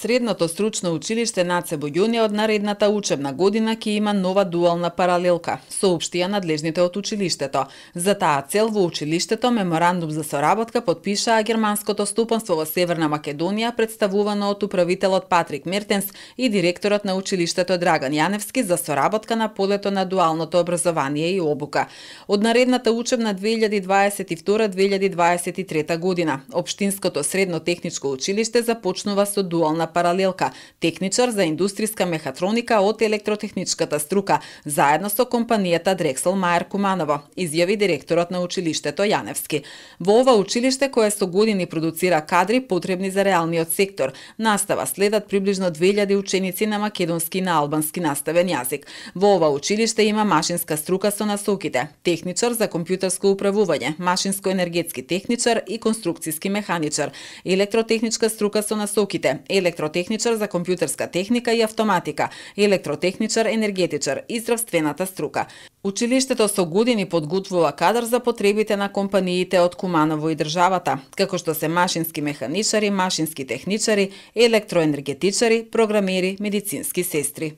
Средното стручно училиште Наце Бојуни од наредната учебна година ќе има нова дуална паралелка, соопштија надлежните од училиштето. За таа цел во училиштето меморандум за соработка подпишаа германското стопанство во Северна Македонија, представувано од управителот Патрик Мертенс и директорот на училиштето Драган Јаневски за соработка на полето на дуалното образование и обука. Од наредната учебна 2022-2023 година, Општинското средно техничко училиште започнува со дуална паралелка, техничар за индустријска мехатроника од електротехничката струка, заедно со компанијата Дрексел Мајер Куманово, изјави директорот на училиштето Јаневски. Во ова училиште, кое со години продуцира кадри потребни за реалниот сектор, настава следат приближно 2000 ученици на македонски и на албански наставен јазик. Во ова училиште има машинска струка со насоките, техничар за компјутерско управување, машинско-енергетски техничар и конструкцијски механичар, електротехничка струка со насоките, електротехничар за компјутерска техника и автоматика, електротехничар, енергетичар и здравствената струка. Училиштето со години подготвува кадар за потребите на компаниите од Куманово и државата, како што се машински механичари, машински техничари, електроенергетичари, програмери, медицински сестри.